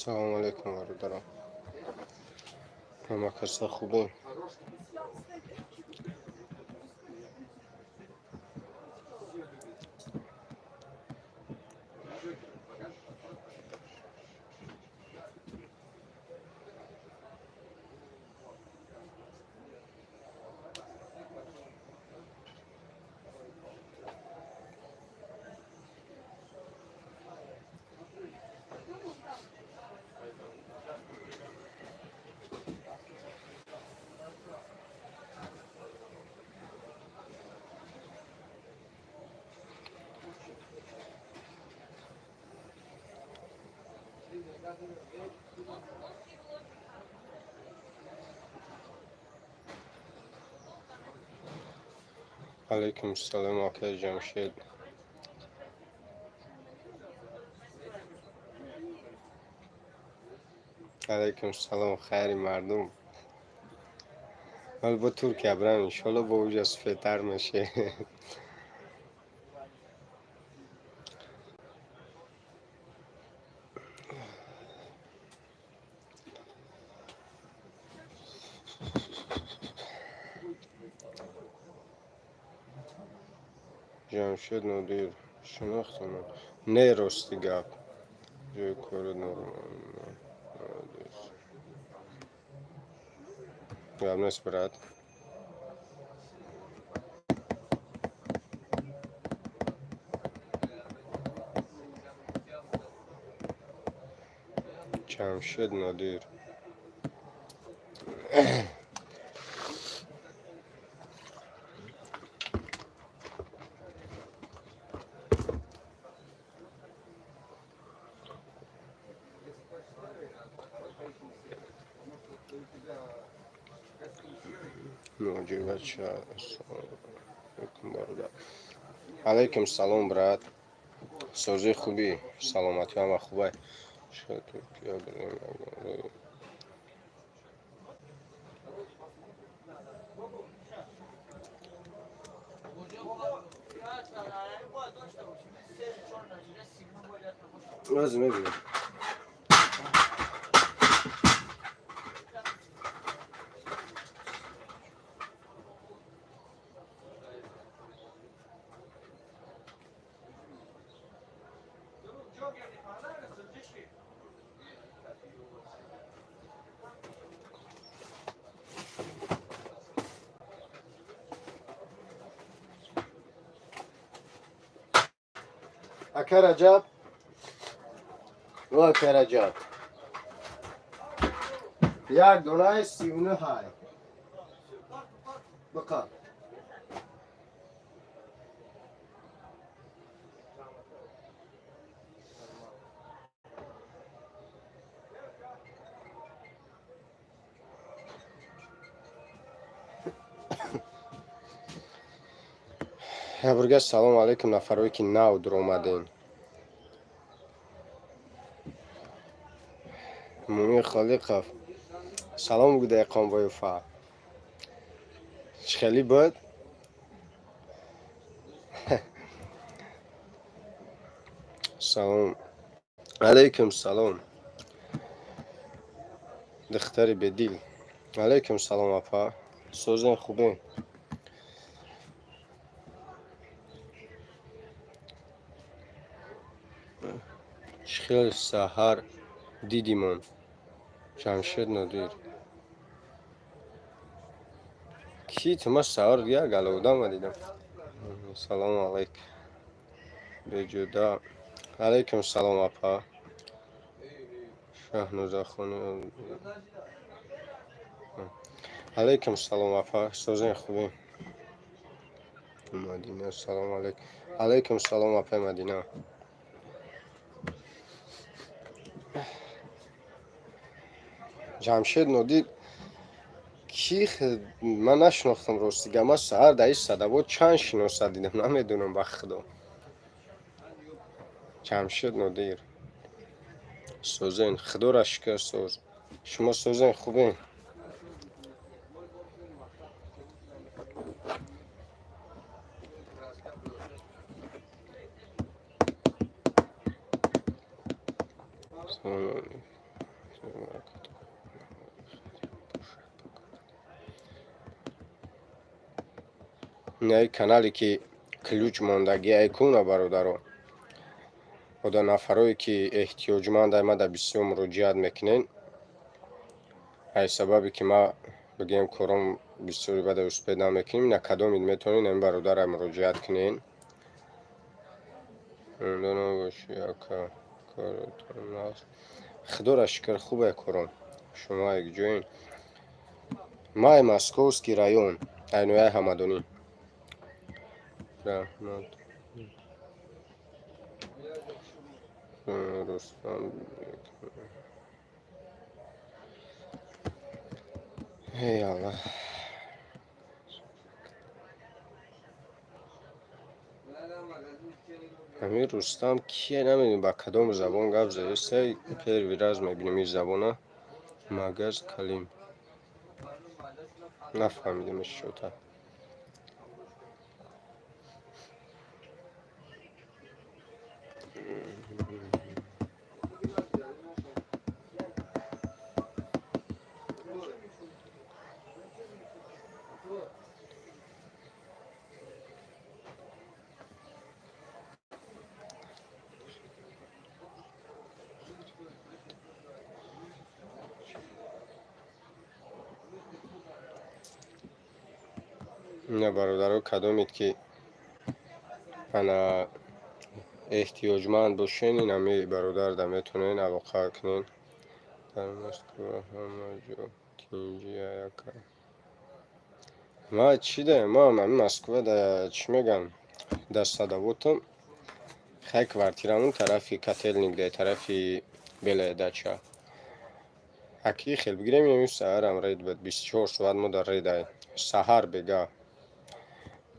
Салому алейкум, бародарон, ҳама каса хубем? Алейкум салом, акай Ҷамшед. Алейкум салом, хайри мардум. Ҳол бо Туркия бирам, иншолло, бо уҷа сафедтар меше. Ҷамшед Нодир шинохтам? Не, рости гап, ҷои кори молодец. Гап нест, брат. Ҷамшед Нодир. Муҳоҷир бача, ассалому бародар. Алайкум салом, брат. Созӣ, хубӣ, саломатӣ, ҳама хубай? Туркия бирем. Аз мебинем. Ака Раҷаб, о ака Раҷаб, як донаи 39 ҳай биқа. Ябурга, салому алейкум, нафарое ки нав дуромадем. Мумин Холиқов, салом гудаи Қонбоюфа. Чӣ хелӣ буд? Салом алейкум, салом, духтари бедил. Алейкум салом, апа, созен, хубем? Чӣ хел саҳар дидимон? Ҷамшед Нодир ки ту? Ма саҳар як галодама дидам. Салому алайк, беҷуда. Алайкум салом, апа Шаҳнозахони. Алайкум салом, апа, созен, хубем? Мадина, салому алайкум. Алайкум салом, апаи Мадина. Ҷамшед Нодир ки? Ман нашинохтам, ростига. Ман саҳар дар ин Садабод чанд шиноса дидам, намедонам, ба худо. Ҷамшед Нодир, созен? Худоро шукр, соз. Шумо созен, хубем? Инаи канале ки ключ мондагӣ ай куна, бародаро. Ода нафарое ки эҳтиёҷманд ай мада бисёр муроҷиат мекунен. Ай сабабе ки ма бигӯем, кором бисёри бада успеть намекунем, ина кадомид метавонед ин бародарам муроҷиат кунен. Боши, ака, коротон нағз? Худоро шукр, хубе кором. Шумо якҷоин? Май Московский район, айнояи Ҳамадонӣ. Раҳмат, Рустам. Эй Аллоҳ. Ҳамин Рустам кие, намедонем, ба кадом забон гап задаста. Первый раз мебинем ин забона. Магаз калим, нафаҳмидем шота. Ина, бародаро, кадомед ки ана эҳтиёҷманд бошен, ин ҳами бародарда метавонед алоқа кунед. Дар Москва ҳама ҷо тинҷи, ака. Ма чӣ даем? Ма ҳами Москва да, чӣ мегӯям, дар Садоводам. Хай, квартирамон тарафи Котельник да, тарафи Белая дача. Аки хел бигирем, ин саҳарам рейд буд, 24 соат мо дар рейдай. Саҳар бега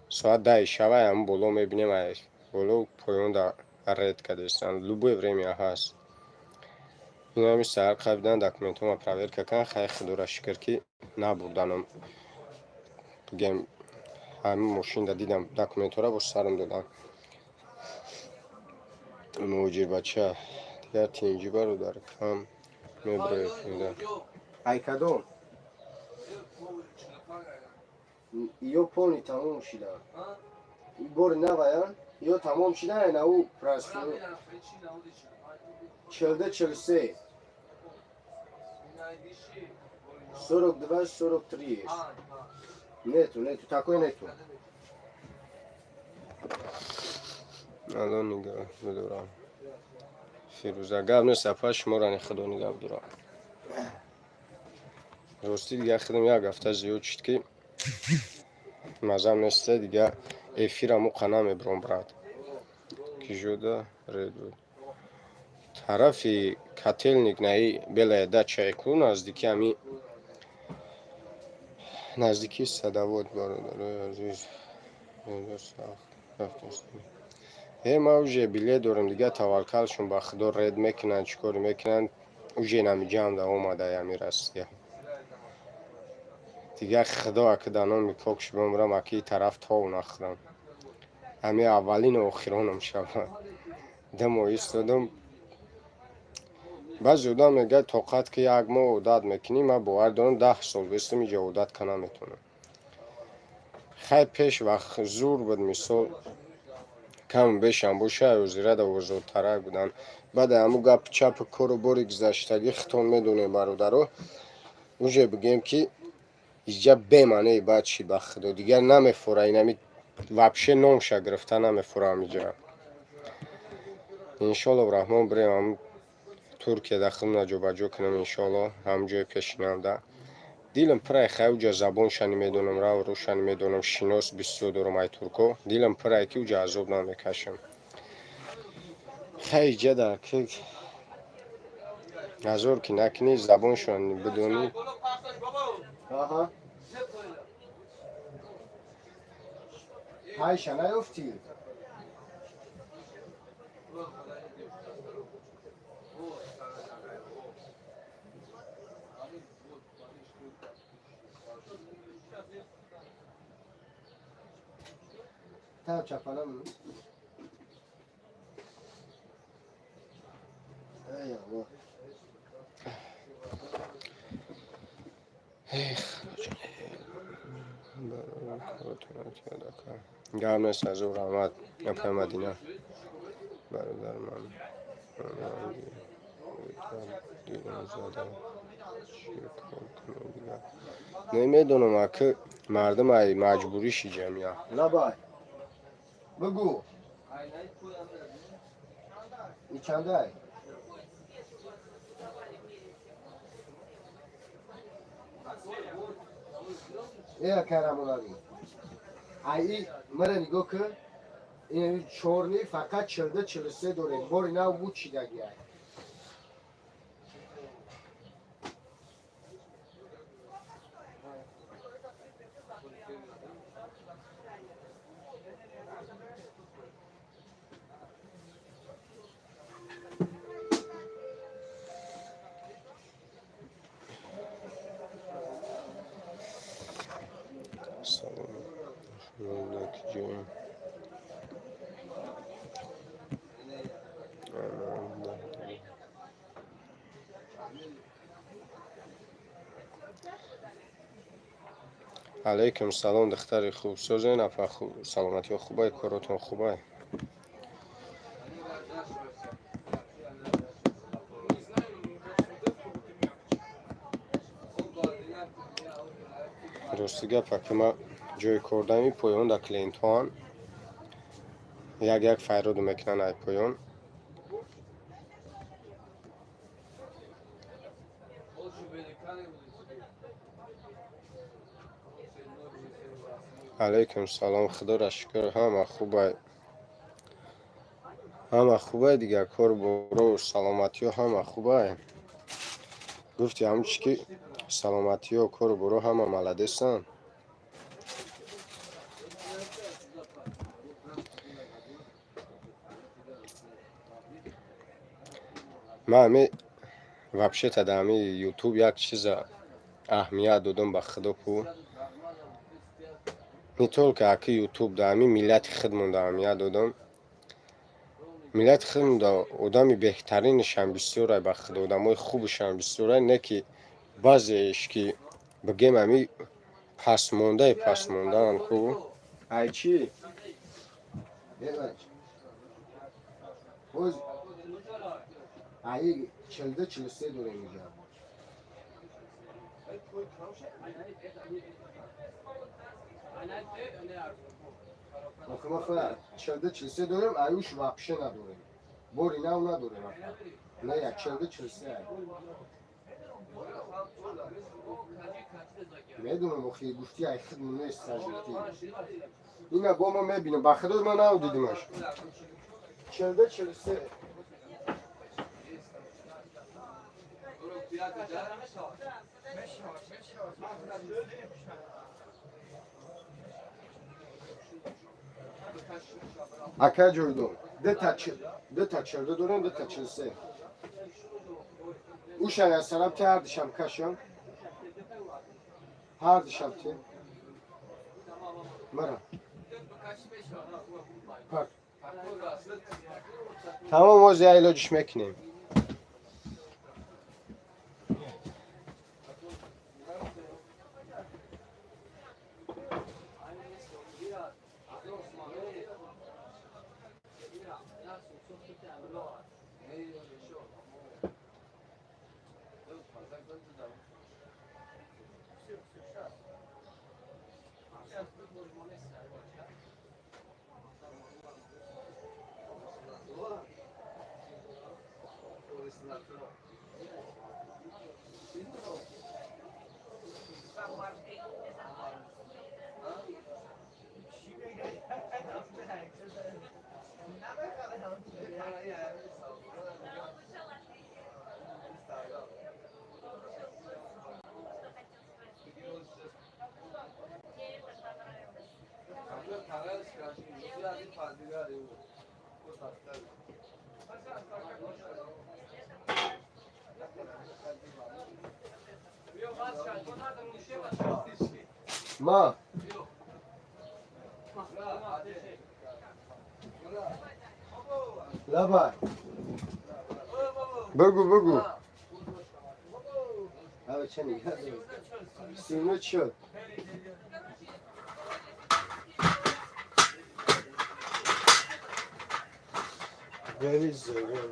соат 10-и шава ҳам боло мебинем, ай боло поён да рейд кардастанд, любое время ҳаст. Ин ҳами саҳар қабидан, документҳома проверка карданд. Хай, худоро шукр, ки набурданам. Бигем, ҳамин мошинда дидам документҳоро, бош сарам додам. Муҳоҷирбача, дигар тинҷӣ, бародар, кам меброед. Ай кадом ё полный тамом шида, бори наваян ё тамом шида, ай нау просто 42, 43, 42, 43 есть. Нету, нету, такой нету. Алло нигаҳ бидорам. Фирӯза, гап нест, апа, шуморо ни Худо нигаҳ бидорам. Ростӣ, дига худам як ҳафта зиёд шуд, ки мазам неста, дига эфира муқа намебурам, брат. Кижода рейд буд? Тарафи Котельник, наи Белая дача ку, наздики ҳами, наздики Садовод. Бародарои азиз, ма уже билет дорам, дига таваккалшон ба Худо. Рейд мекунанд, чӣ коре мекунанд, уже намиҷамда омада ами Россия. Дигар Худо, ака, дар номи покш бимрам, аки тараф тов нахӯрам. Ҳами аввалину охиронам шавад. 2 моҳ истодам. Баъзе одам мегӯяд, тоқат ки, як моҳ одат мекунӣ. Ман бовар дорам, 10 сол бистам иҷо, одат ка наметавонам. Хай, пеш вақт зур буд, мисол, каму бешам боша, ҳозирада озодтарак буданд. Баъд ҳамун гапу чапу кору бори гузаштагӣ, худтон медонем, бародаро, уже бигӯем, ки иҷа бемаънеи бад шид. Ба Худо, дигар намефора, инами вообще номша гирифта намефорам иҷа. Иншолло раҳмон, бирем ҳамун Туркияда, худна ҷобаҷо кунам, иншолло, ҳамун ҷои пешинамда. Дилам пурай, хай, уҷа забонша намедонам, раву руша намедонам, шинос бисёр дорам ай турко. Дилам пурай, ки уҷа азоб намекашам. Хай, иҷа дар ки азор ки накунӣ, забоншон бидонӣ. Аҳа, ҳайша наёфтӣ? Та чапана. Эй Аллоҳ. Эх, гап нест, азу раҳмат, апай Мадина. Бародар, ман дилам зада, чӣ кор кунам дигар намедонам. Аки мардум ай маҷбурӣ ши ҷамъия. Лабай. Бигӯ. И чандай? Э, карамулави. Ай, мара нигоҳ кун. Ин чорни фақат 42 43 дорем. Бори нав бу чидаги ай. Салом, ҷоем. Алайкум салом, духтари хуб, созен апа, саломатиҳо хубай, коротон хубай? Рости гап, аки ма ҷои кордами поён да клиентҳоам як як файроду мекунанд ай поён. Алайкум салом, худоро шукр, ҳама хубай, ҳама хубай, дигар кор боро, саломатиҳо ҳама хубай. Гуфти ҳамн чи ки саломатиҳо, кору боро ҳама маладесанд. Ман ҳами вообще-то дар ҳами Ютуб як чиза аҳамият додам, ба худо ку, не только аки Ютуб, дар ҳами миллати худмон да аҳамият додам. Миллати худмон да одами беҳтаринашам бисёрай, ба худо, одамои хубашам бисёрай, не ки баъзееш ки бигем ҳами пасмондаи пасмондаанд ку. Ай чӣ? Бебач. Боз ай 42 43 дорем инҷа. Охи ма фақат 42 43 дорем, аюш вообще надорем. Бори нав надорем ака. Не, як 42 43 ай. Медонам, охи гуфти ай хидму нест сажгуфти. Ина бо ма мебинам, ба худо ма нав дидимаш. 42 43. Ака ҷойдон, дта чилду дорем, дта 43. Ушан аз сараб ти ҳардишам кашам. Ҳардишам ти. Мара. Парт. Тамом, оз я илоҷиш мекунем. Ма. Лабай. Бигӯ, бигӯ. Авеча нигоҳ дор. 39 чил. Вели зелен.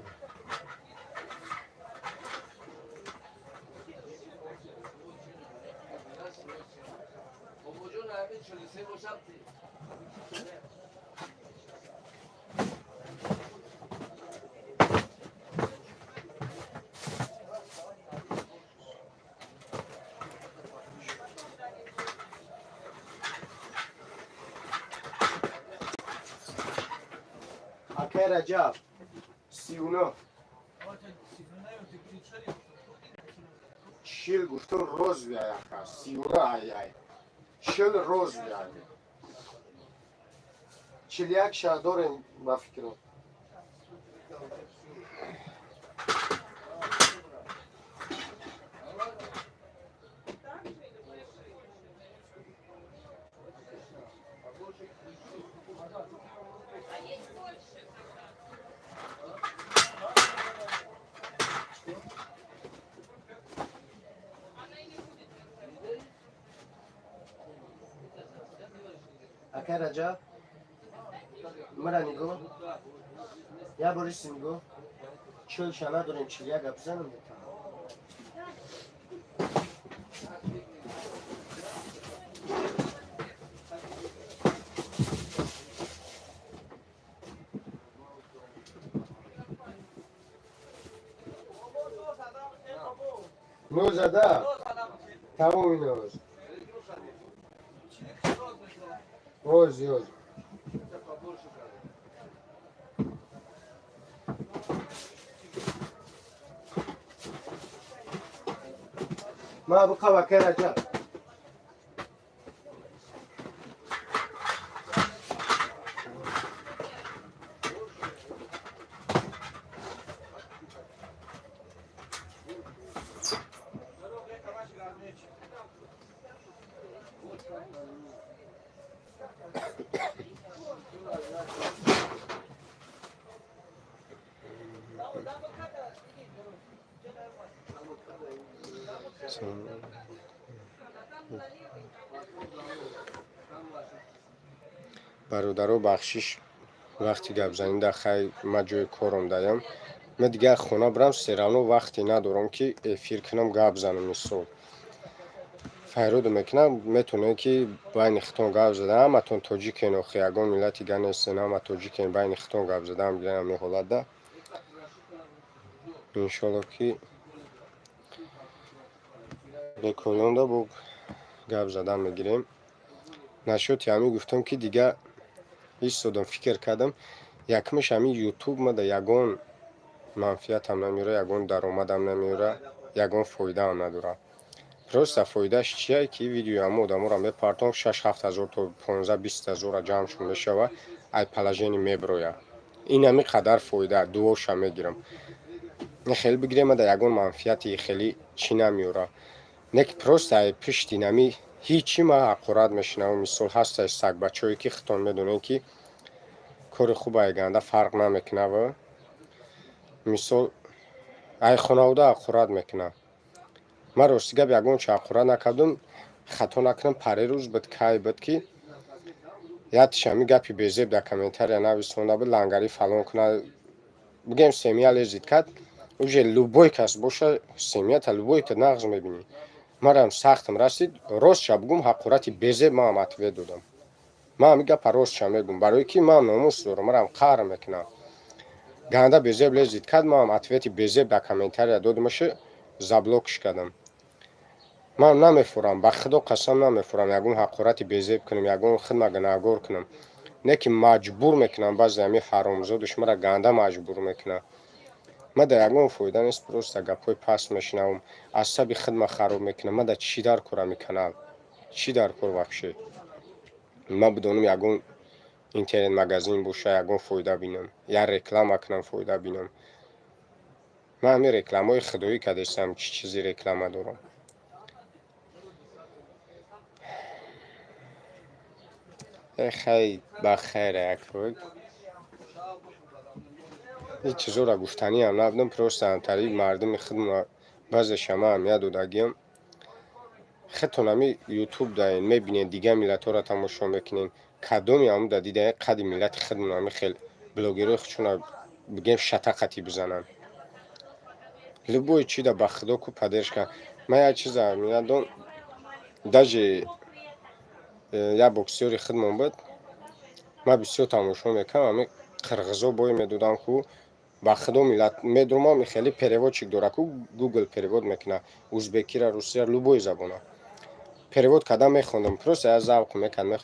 بابا جون همین 43 باشم. Акай Раҷаб, 39. 40 гуфтум, роз биай, ака, 39, ай ай 40 роз биай. 41 ша дорем, ба фикрам. Акай Раҷаб, мара нигоҳ, як бори нигоҳ, 40 ша надорем, 41 гап занам бета. Нӯзада тамом иноз оз оз. Ма буқаб, акай Раҷаб. Бародаро, бахшиш, вақти гапзанида хай, ма ҷои кором даям. Ма дигар хона бирам, всё равно вақте надорам, ки эфир кунам, гап занам. Мисол, файроду мекунам, метавонед, ки байни хитон гап зада. Ҳаматон тоҷикен, охи ягон миллати га нестен, ҳама тоҷикен. Байни хитон гап задаам гирам. Ҳамин ҳолатда, иншолло, ки бекорёнда бо гап задан мегирем. Нашоти ҳамин гуфтам, ки дигар истодам, фикр кардам. Якмиш, ҳамин Ютуб мада ягон манфиатам намеёра, ягон даромадам намеёра, ягон фоидаам надора. Просто фоидааш чие, ки видеои ҳама одаморо мепартом, 6-7 ҳазор то 15-20 ҳазора ҷамъшон мешава, ай положение меброя. Ин ҳами қадар фоида дуоша мегирам. Хеле бигирем, мада ягон манфиати хеле чӣ намеёра. Не ки просто ай пишти нами ҳичи ма ҳақорат мешунавам. Мисол, ҳастай сагбачое, ки хитон медонем, ки кори хуб ай ганда фарқ намекунава. Мисол, ай хонавода ҳақорат мекунад. Ман, рости гап, ягон чо ҳақорат накардам. Хато накунам, парерӯз буд, кай буд, ки якш ҳами гапи безеб дар комментария нависонда буд, лангари фалон куна, бигем, семья лезет кард. Уже любой кас боша, семьята любой та нағз мебинӣ. Марам сахтам расид, ростша бугум, ҳақорати безеб маам ответ додам. Ман ҳами гапа ростша мегум, барое ки ман номус дорам, марам қаҳр мекунам. Ганда безеб лезет кард, маам ответи безеб дар комментария додамаша, заблокш кардам. Ман намефурам, ба худо қасам, намефурам ягон ҳақорати безеб кунам, ягон хидма гунаҳгор кунам. Не ки маҷбур мекунам, баъзе ҳами ҳаромзодуш мара ганда маҷбур мекунад. Ма дар ягон фоида нест, просто гапҳои паст мешунавам, асаби хидма хароб мекунам. Ма дар чӣ дар кор ами канал, чӣ дар кор вообще? Ма бидонам, ягон интернет магазин боша, ягон фоида бинам, я реклама кунам, фоида бинам. Ман ҳамин рекламаҳои худоӣ кардестам, чӣ чизи реклама дорам? Хай, ба хайр, яквик. Ҳеҷ чизоро гуфтаниам набудам, просто ҳамтари мардуми худма баъзе шама аҳамият додагиам. Худтон ҳами Ютуб даен, мебинед, дигар миллатҳоро тамошо мекунед. Кадоми ҳамун да дидаен, қади миллати худмон ҳами хел блогерҳои худшона бигем шатақати бизананд? Любой чи да, ба худо, ку поддержка. Ман як чиза меядон, даже як боксёри худмон буд, ман бисёр тамошо мекардам, ҳами қирғизо бой медодам ку, ба худо, миллат медурмам, хеле переводчик дора ку, Гугл перевод мекунад узбекира, русия, любой забона перевод карда мехондам, просто як завқ мекард.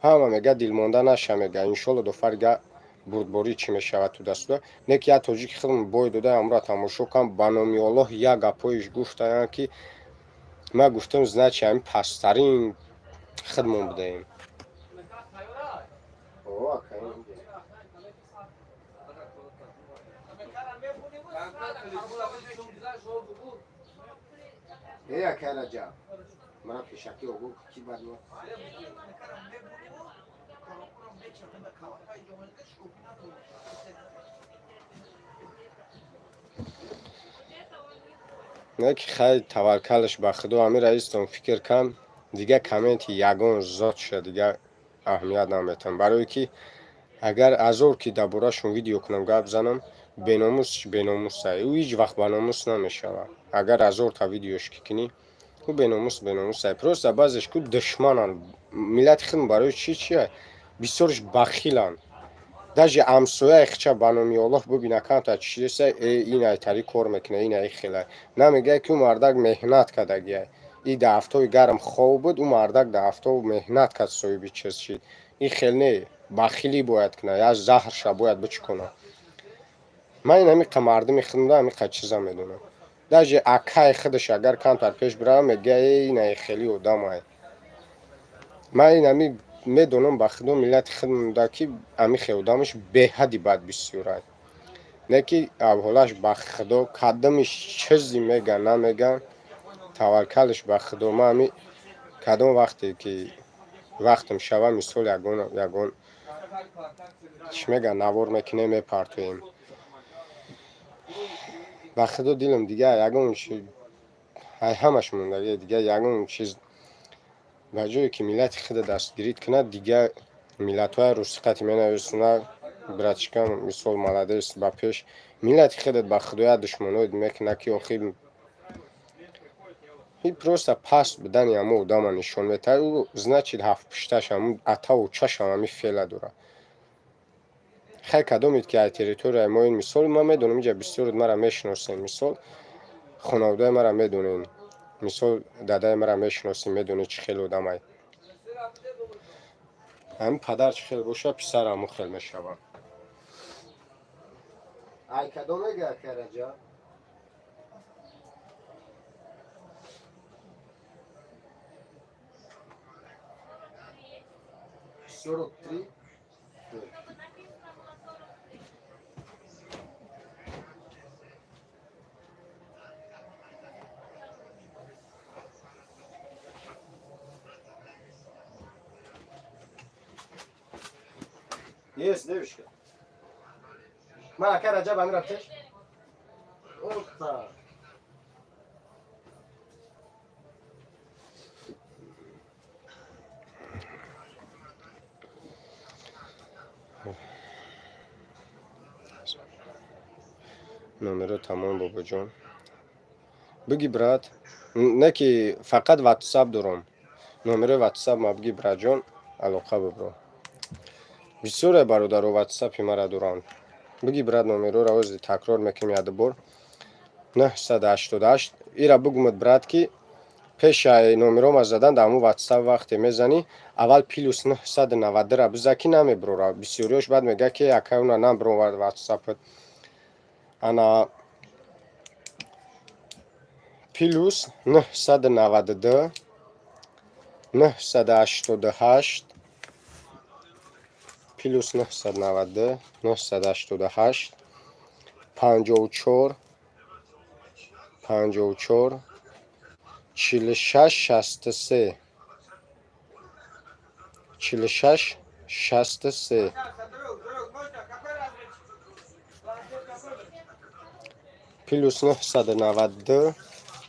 Ҳама мега: «Дилмонда наша», мега, «иншолло, дофарга бурдборӣ чӣ мешавад туда-сюда». Не ки як тоҷики худм бой дода, ҳамро тамошо кам, ба номи Оллоҳ, як гапҳоеш гуфтаянд, ки ман гуфтам: значит, ҳамин пасттарин худмон будаем. О, акай. Э, акай Раҷаб. Мана пешакӣ огоҳ ки бад мо. Не ки хай, таваккалаш ба худо. Ҳамин раистон фикр кам, дигар комменти ягон зотша дигар аҳамият наметам, барое ки агар азор ки дар борашон видео кунам, гап занам, беномус беномуса, ӯ ҳеҷ вақт ба номус намешавад. Агар азорта видеош ки кунӣ, ӯ беномус беномуса. Просто баъзеш ку душмананд миллати худм. Барои чӣ? Чия? Бисёрш бахиланд. Даже ҳамсояи хича, ба номи Оллоҳ, бибина, камтар чиса, э, ин айтари кор мекуна, ин ай хелай намегӯяд, ки ӯ мардак меҳнат кардагиай. И дар ҳафтои гарм хов буд, ӯ мардак дар ҳафтов меҳнат кард, соҳиби чиз шид. Ин хел не, бахилӣ бояд кунад, як заҳрша бояд бичкунад. Ман ин ҳамиқа мардуми худмда ҳамиқа чиза медонам. Даже акай худаш агар камтар пеш бирава, мегӯяд: «Э, ин ай хели одамай». Ман ин ҳами медонам, ба худо, миллати худмда ки ҳами хел одамаш беҳади бад бисёрай. Не ки авҳолаш, ба худо, кадомиш чизе мега, намега, таваккалаш ба худо. Ман ҳами кадом вақте ки вақтам шава, мисол, ягон чӣ мега, навор мекунем, мепартоем. Ба худо, дилам дигар ягон чи ай ҳамаш мондагӣ, дигар ягон чиз. Ба ҷое ки миллати худа дастгирӣ кунад, дигар миллатҳои русиқати менависона: «Братишка, мисол, молодец, ба пеш». Миллати худат, ба худоя, душманоид мекунад, ки охир и просто паст будани ҳамо одама нишон метаҳад. Ӯ, значит, ҳафтпушташ, ҳамун атаву чашам ҳами феъла дорад. Хай, кадомед ки ай территорияи мо ин, мисол, ман медонам, инҷа бисёред мара мешиносем, мисол, хонаводаи мара медонем, мисол, дадаи мара мешиносем, медонед чӣ хел одамай. Ҳамин падар чӣ хел бошад, писар ҳамун хел мешавад. Ай кадом мега, акай Раҷаб? 43. Есть, девушка. Ма, акай Раҷаб, ами рафтеш? Опа. Номеро тамом, бобоҷон. Биги, брат. Не ки фақат Ватсап дорам. Номерои Ватсап ма биги, братҷон, алоқа бибро. Бисёре бародаро Ватсапи мара доранд. Биги, брат, номерора ози такрор мекунем яду бор. 988 ира бугумад, брат, ки пешаи номерома задан дар ҳамун Ватсап вақте мезанӣ, аввал плюс 990-ра биза, ки намеброра. Бисёриёш баъд мегӯяд, ки акай, уна набровард Ватсапат. Ана, плюс 992 988, плюс 992 988 54 54 46 63, 46 63. Плюс 992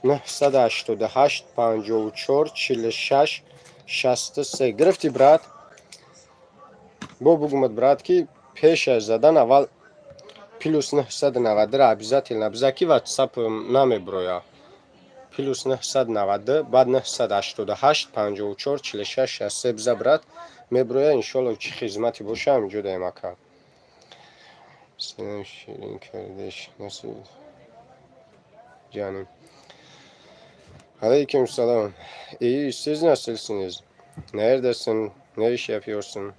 988 54 46 63. Гирифтӣ, брат? Бо бугумад, брат, ки пеш аз задан аввал плюс 990 обязательно биза, ки ватсап намеброя. Плюс 990, баъд 988 54 46 63 биза, брат, меброя. Иншолло, чӣ хизмате боша, ҳаминҷо даем, ака. Selam Şirin kardeş. Nasıl canım? Aleyküm selam. İyi, siz nasılsınız? Neredesin? Ne iş yapıyorsun?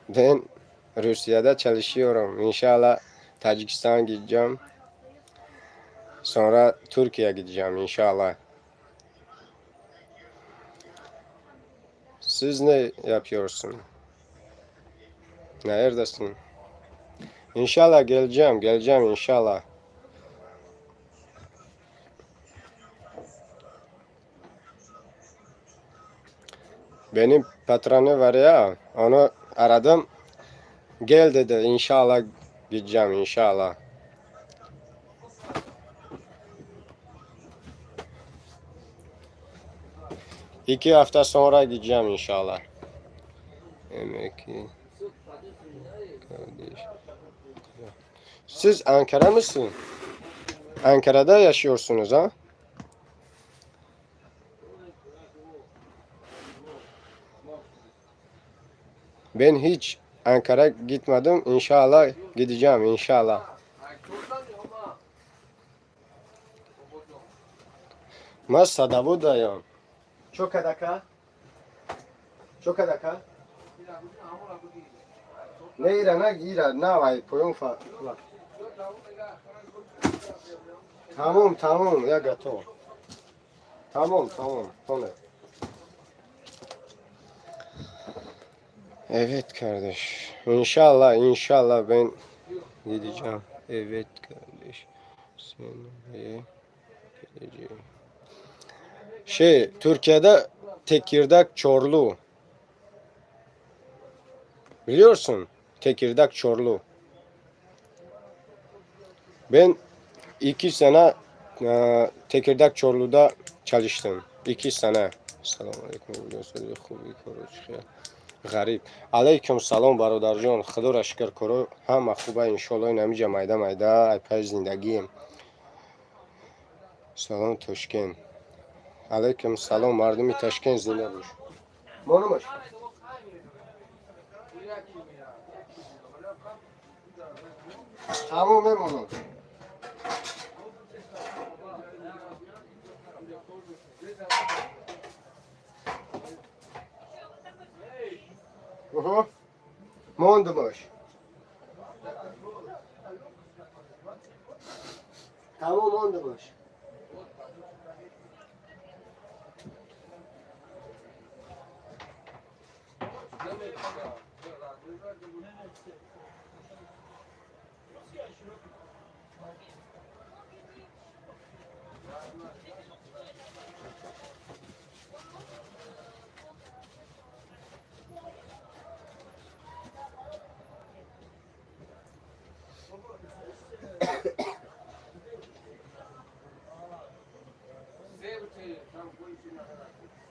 Ben Rusya'da çalışıyorum. İnşallah Tacikistan gideceğim. Sonra Türkiye gideceğim inşallah. Siz ne yapıyorsun? Neredesin? İnşallah geleceğim, geleceğim inşallah. Benim patronu var ya, onu aradım. Gel dedi, inşallah gideceğim inşallah. 2 hafta sonra gideceğim inşallah. Emekli kardeş. Siz Ankara mısın? Ankara'da yaşıyorsunuz ha? Ben hiç Ankara gitmedim. İnşallah gideceğim inşallah. Ма садоводаям. Чо кадака? Чо кадака? Не, ира на ира, на вай поён фа. Тамом, тамом, я готов. Тамом, тамом, понял. Evet kardeş. İnşallah, inşallah ben gideceğim. Evet kardeş. Seneye geleceğim. Şey, Türkiye'de Tekirdağ Çorlu. Biliyorsun Tekirdağ Çorlu. Ben 2 sene Tekirdağ Çorlu'da çalıştım. 2 sene. Салом алейкум. Ғариб. Алейкум салом, бародарҷон. Худоро шукр, коро ҳама хуба, иншолло. Ин ҳамиҷа майда майда айпаи зиндагием. Салом, Тошкент. Алейкум салом, мардуми Ташкент зинда бош. Монумаш. Тамом, мемонам. Уҳу. Мондумаш. Тамом, мондумаш.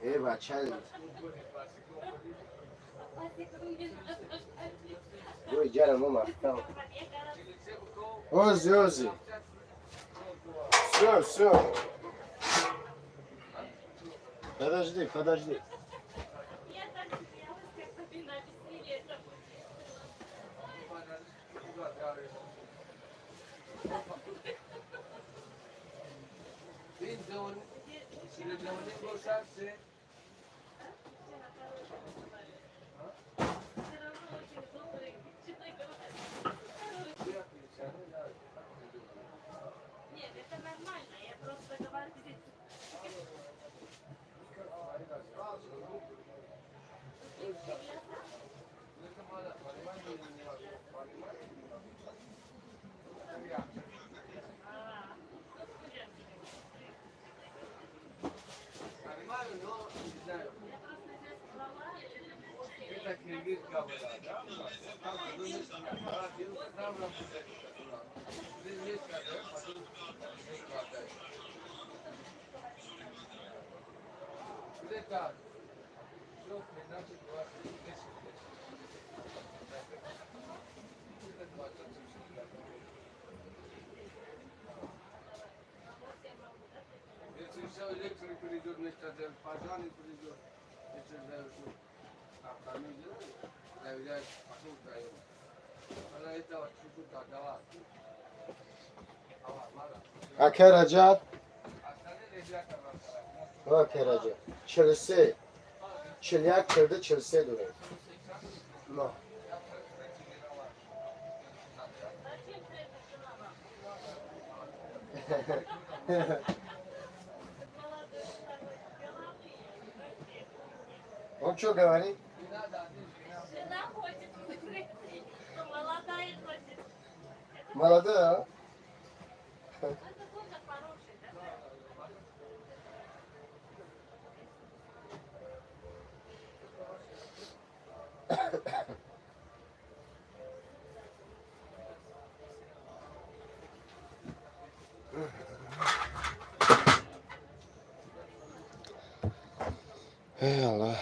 Э, бача. Ой, ҷара мо маҳкам. Ози, ози. Всё, всё. Подожди, подожди. Я так смеялась, как Сабина объяснили это. Все равно очень добрый человек. Нет, это нормально, я просто говорю. Я просто здесь брала. Ака Раҷаб, ака Раҷаб, 43, 41, 42, 43 дорем. На. Зачем ты это жена вам? Молодой второй, головы вообще. Он что говорит? Жена хочет выбрать, но молодая хочет. Это, Молодая, а? это тоже хороший, да? Ey Аллоҳ.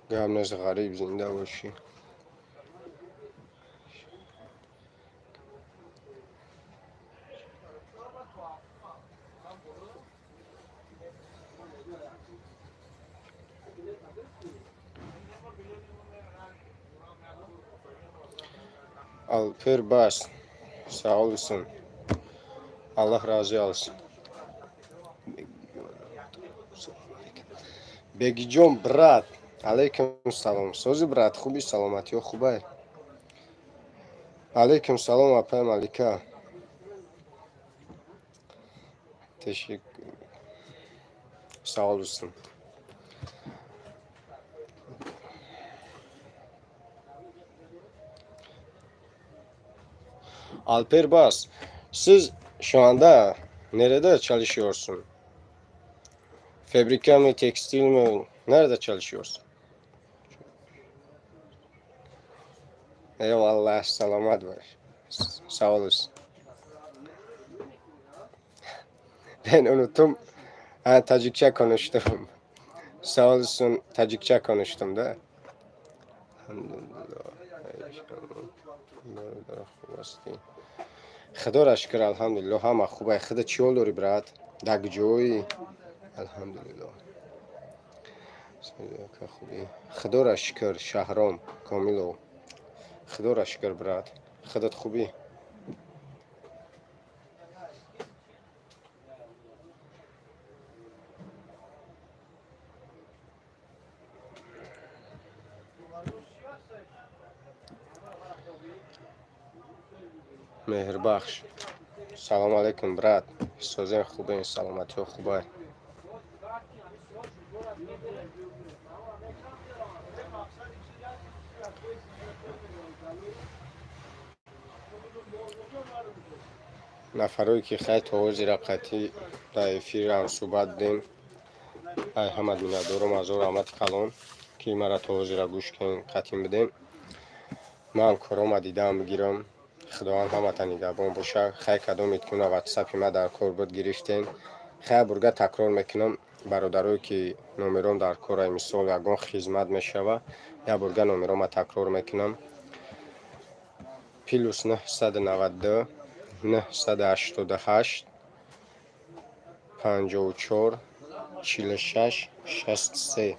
Гап нест, ғариб, зинда бошӣ. Alper Bas, sağ olasın. Allah razı olsun. Бегиҷон, брат, алайкум салом. Сози, брат, хуби, саломатиё хубай? Алайкум салом, апай Малика. Teşekkür. Sağ olasın. Alper Bas, siz şu anda nerede çalışıyorsun? Fabrika mı, tekstil mi? Nerede çalışıyorsun? Eyvallah, salamat var. Sağ olasın. Ben unuttum. Ha, Tacikçe konuştum. Sağ olasın, Tacikçe konuştum da. Alhamdulillah. Худоро шукр, алҳамдулилло, ҳама хубай. Худа чӣ ҳол дорӣ, брат? Дар ҷои? Алҳамдулилло. Хубӣ? Худоро шукр, Шаҳром Комилов. Худоро шукр, брат. Худат хубӣ? Меҳрбахш, салому алайкум, брат. Созем, хубем, саломатиҳо хубай? Нафарое ки хай то ҳозира қатъӣ дар эфирам суҳбат будем, ай ҳамат миннатдорум, азор раҳмати калон, ки мара то ҳозира гӯш кунем, қатъӣ будем. Ман корома дидам бигирам. Худованд ҳамата нигаҳбон боша. Хай, кадомед ки уна ватсапи ма дар кор буд, гирифтем. Хай, бурга такрор мекунам, бародарое ки номером дар кора, мисол, ягон хизмат мешава, як бурга номерома такрор мекунам: +992 988 54 46 63.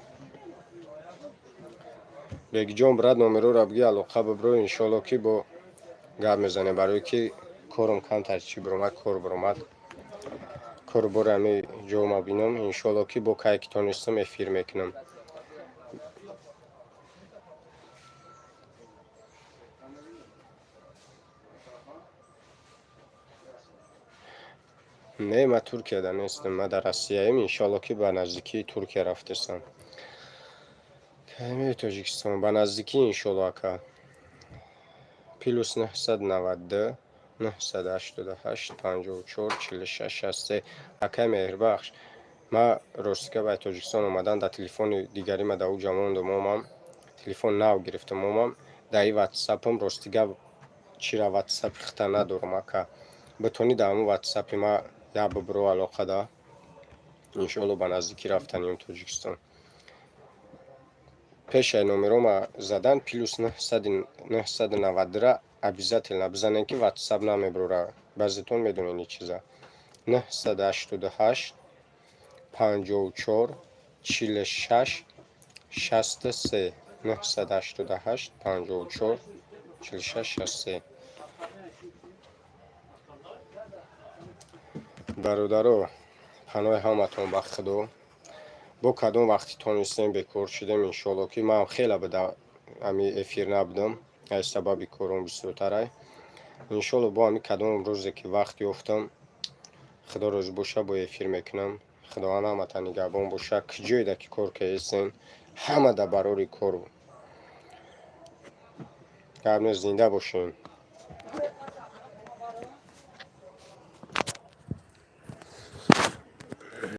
Бегиҷон, брат, номерора бигӣ, алоқа бибро, иншоалло, ки бо гап мезанем, барое ки корум камтар чӣ биромад, кор биромад, кору бори ҳами ҷома бинам. Иншоалло, ки бо кай ки тонистам, эфир мекунам. Не, ман Туркияда нестам, ман дар Россияем. Иншоалло, ки ба наздикии Туркия рафтесам. Кай Тоҷикистон? Ба наздикӣ, иншоалло, ака. +992 988 54 46 63. Акай Меҳрбахш, ман ростига ба Тоҷикистон омадан дар телефони дигари ма дар уҷа мондум, омам, телефон нав гирифтам, омам, дар и ватсапам ростига чира ватсапи хита надорам, ака. Битонӣ, дар ҳамун ватсапи ма як бибиро алоқа да. Иншоалло, ба наздикӣ рафтанем Тоҷикистон. Пешаи номерома задан +992-ра обязательно бизанем, ки ватсап намебурора. Баъзетон медонед ин чиза. 988 54 46 63, 988 54 46 63. Бародаро, паноҳи ҳаматон ба Худо. Бо кадом вақти тонистем, бекор шудем, иншоалло, ки ман хеле буда ами эфир набудам, аз сабаби кором бисёртарай. Иншоалло, бо ами кадом рӯзе ки вақт ёфтам, Худо розӣ боша, бо эфир мекунам. Худованд ҳаматан нигаҳбон боша. Куҷоеда ки кор кардесен, ҳама да барори кор гап нест. Зинда бошем.